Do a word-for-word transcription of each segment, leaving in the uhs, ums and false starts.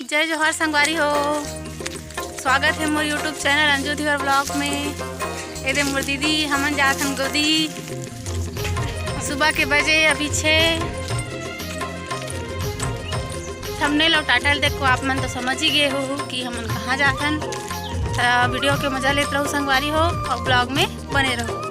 जय जोहार संगवारी हो, स्वागत हे मोर YouTube चैनल अंजू धीवर ब्लॉग में। एदे मोर दीदी, हमन जात हन गोदी। सुबह के बजे अभी छः। थंबनेल अउ टाइटल देख के आप मन तो समझ ही गए हो कि हमन कहाँ जात हन। त वीडियो के मजा लेत रहू संगवारी हो अउ ब्लॉग में बने रहू।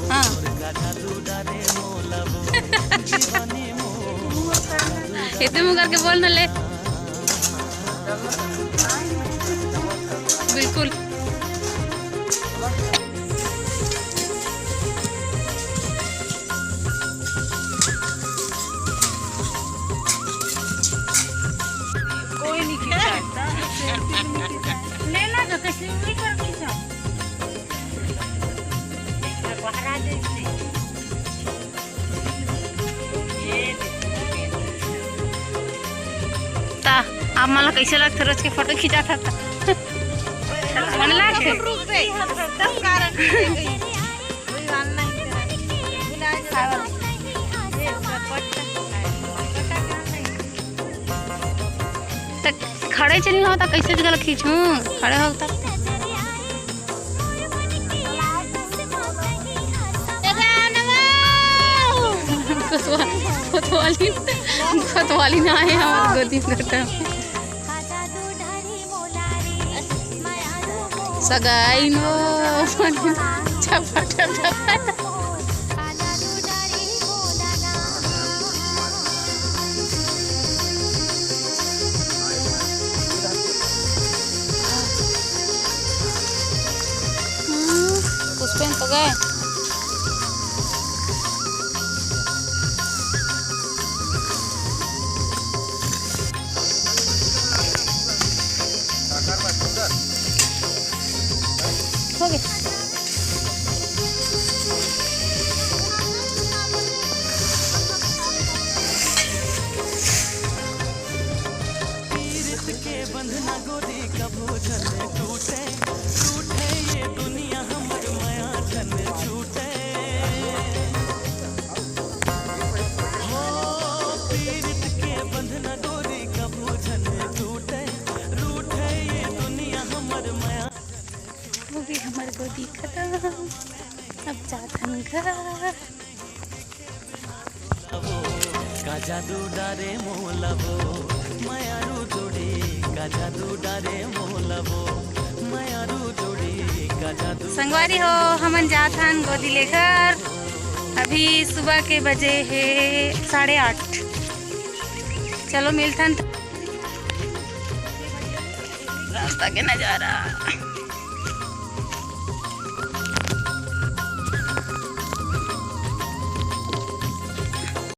हाँ। इतने मुँह करके बोल ना ले। बिल्कुल। कोई नहीं खींचा। लेना तो किसी नहीं कर खींचा। ता आप मन ला कैसे लगथे रोज के फोटो खींचा था ता? मन लागथे। रुक गई, हम सब कारण की गई। वही online पे है। बुलाए तो ये सब पट-, पट-, त खड़े चली हो, त कैसे जगह खींचूं? खड़े हो त। कोतवाली, कोतवाली ना आए हमारे गोदी में करता। सगाई नो। छपा, छपा, छपा। हम्म, पुष्पेन तो गए। हो गए। वो भी हमर गोदी खतम, अब जात हन घर। संगवारी हो, हमन जात हन गोदी ले घर। अभी सुबह के बजे हे साढ़े आठ। चलो मिलथन। रास्ता के नजारा।